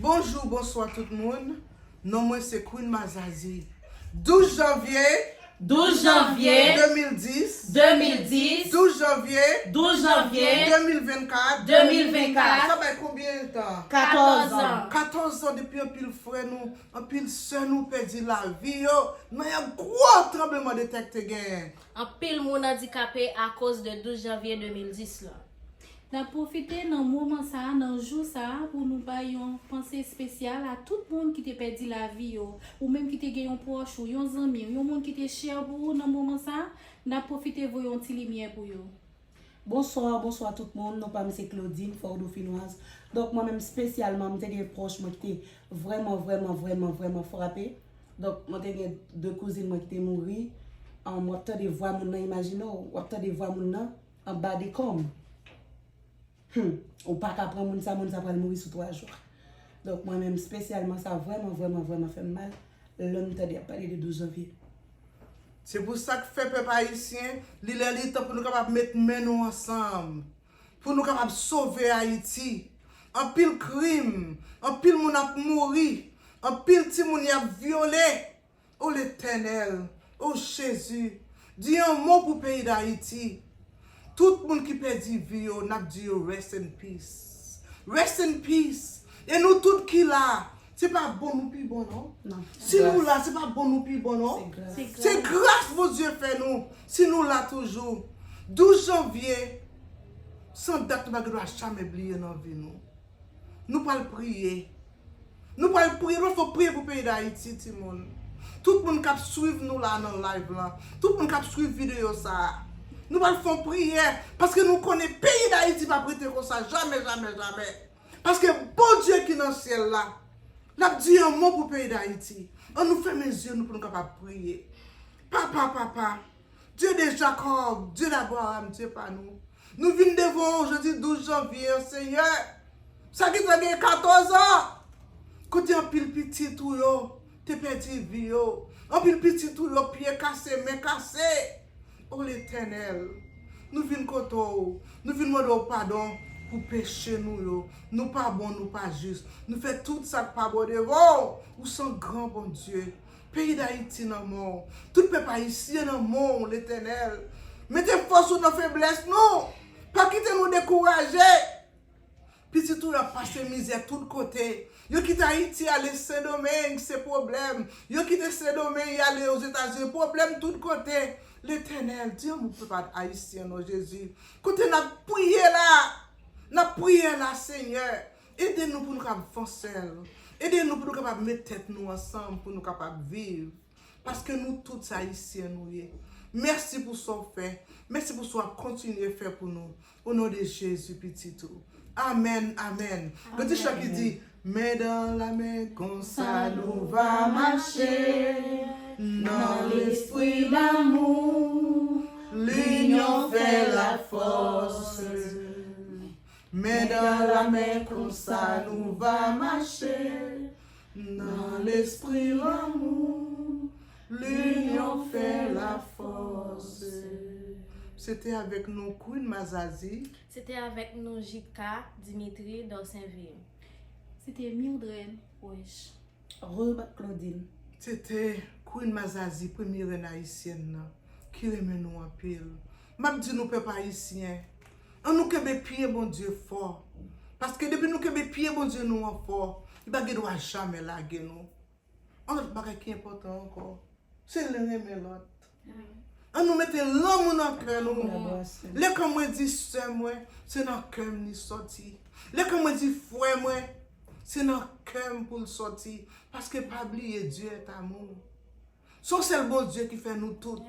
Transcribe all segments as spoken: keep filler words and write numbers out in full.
Bonjou, bonswa tout moun. Non mwen se Queen Mazazi. Douz janvye Douz janvye de mil dis. de mil dis, Douz janvye douz janvye de mil vennkat. de mil vennkat, Sa bay konbyen tan? katòz an. Katòz an depi anpil frè nou, anpil sè nou pèdi lavi yo nan yon gwo tranblemanntè k te genyen. Anpil moun andikape akoz de douz janvye de mil dis lan. N ap pwofite nan moman sa a, nan jou sa a, pou nou bay yon panse espesyal a tout moun ki te pèdi lavi yo, ou menm ki te gen yon pwòch ou, yon zanmi w, yon moun ki te chè pou ou nan moman sa a, n ap pwofite voye yon ti limyè pou yo. Bonswa, bonswa tout moun. Non pa m se Claudine Fort Dauphinoise. Donk mwen menm espesyalman, m te gen pwòch mwen ki te vrèman, vrèman, vrèman, vrèman frape. Donk mwen te gen de kouzin mwen ki te mouri. An, w ap tande vwa moun nan, imajine w, w ap tande vwa moun nan anba dekonm. Hmm. Ou pa ka pran moun sa, moun sa pral mouri sou twa jou. Donk mwen menm espesyalman, sa vrèman, vrèman, vrèman fè m mal lè m tande y ap pale de douz janvye. Se pou sa k fè pèp ayisyen, li lè li tan pou nou kapab met men nou ansanm, pou nou kapab sove Ayiti. Anpil krim, anpil moun ap mouri, anpil timoun y ap vyole. O Letènèl, o Jezi, di yon mo pou peyi Dayiti. Tout moun ki pèdi vi yo, n ap di yo rest in peace. Rest in peace. E nou tout ki la, se pa bon nou pi bon non. Non. Si nou la, se pa bon nou pi bon non. Se gras. Se gras Bondye fè nou. Si nou la toujou. Douz janvye, se yon dat nou pa gen dwa jamè bliye nan vi nou. Nou pral priye. Nou pral priye, nou fò priye pou peyi Dayiti, timoun. Tout moun k ap swiv nou la nan live lan, tout moun k ap swiv videyo sa a, nou pral fè yon priyè, paske nou konnen peyi Dayiti p ap rete konsa, jamè, jamè, jamè. Paske Bondye ki nan syèl la, l ap di yon mo pou peyi Dayiti. Ann nou fèmen zye nou pou nou kapab priye. Papa, papa, Dye de Jakòb, Dye d Abraram, Dye pa nou. Nou vin devan w jodi douz janvye an, Senyè. Sa gentan gen katòz an. Kote anpil pitit ou yo te pèdi vi yo. Anpil pitit ou yo pye kase, men kase. O Letènèl, nou vin kote w. Nou vin mande w padon pou peche nou yo. Nou pa bon, nou pa jis. Nou fè tout sa k pa bon devan w. Ou se yon gran Bondye. Peyi Dayiti nan men w. Tout pèp ayisyen nan men w, Letènèl. Mete fòs ou nan feblès nou. Pa kite nou dekouraje. Pitit ou yo ap pase mizè tout kote. Yo kite Ayiti ale Sendomeng, se pwoblèm. Yo kite Sendomeng y ale Ozetazini, pwoblèm tout kote. Letènèl, di yon mo pou pèp ayisyen non, Jezi. Kote n ap priye la, n ap priye la, Senyè. Ede nou pou nou kapab fè yon sèl. Ede nou pou nou kapab met tèt nou ansanm pou nou kapab viv. Paske nou tout se ayisyen nou ye. Mèsi pou sa w fè. Mèsi pou sa w ap kontinye fè pou nou. O non de Jezi, pitit ou. Amèn, amèn. Gen ti chan ki di, men dan la men konsa nou va mache nan lespri lanmou, linyon fè lafòs. Men dan la men konsa nou va mache nan lespri lanmou, linyon fè lafòs. Se te avèk nou Queen Mazazi. Se te avèk nou Jika, Dimitri, Dorsenville. Se te Mildred Wesh. Rebak Claudine. Se te Queen Mazazi, premye rèn ayisyèn nan, ki renmen nou anpil. M ap di nou, pèp ayisyen, ann nou kenbe pye Bondye fò. Paske depi nou kenbe pye Bondye nou an fò, li pa gen dwa jamè lage nou. Yon lòt bagay ki enpòtan ankò, se renmen lòt. Ann nou mete lanmou nan kè nou. Lè kè mwen di sè mwen, se nan kè m li sòti. Lè kè mwen di frè mwen, se nan kè m pou l sòti. Paske pa bliye, Dieu est amour. Se yon sèl Bondye ki fè nou tout.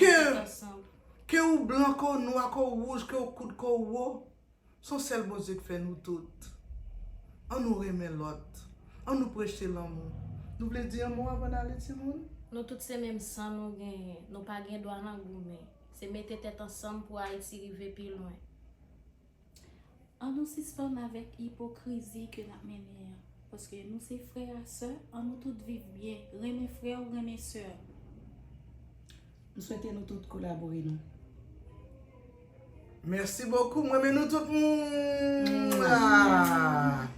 Ke, ke ou blan, ke ou nwa, ke ou wouj, ke ou kout, ke ou wo. Se yon sèl Bondye k fè nou tout. Ann nou renmen lòt. Ann nou preche lanmou. Nou vle di yon mo avan n ale, timoun? Nou tout se menm san nou genyen. Nou pa gen dwa nan goumen. Se mete tèt ansanm pou Ayiti rive pi lwen. Ann nou sispann avèk ipokrizi ke n ap mennen an. Paske nou se frè a sè, ann nou tout viv byen. Renmen frè w, renmen sè w. M swete nou tout kolabore nou. Mèsi bokou. Mwen renmen nou tout. Mwah.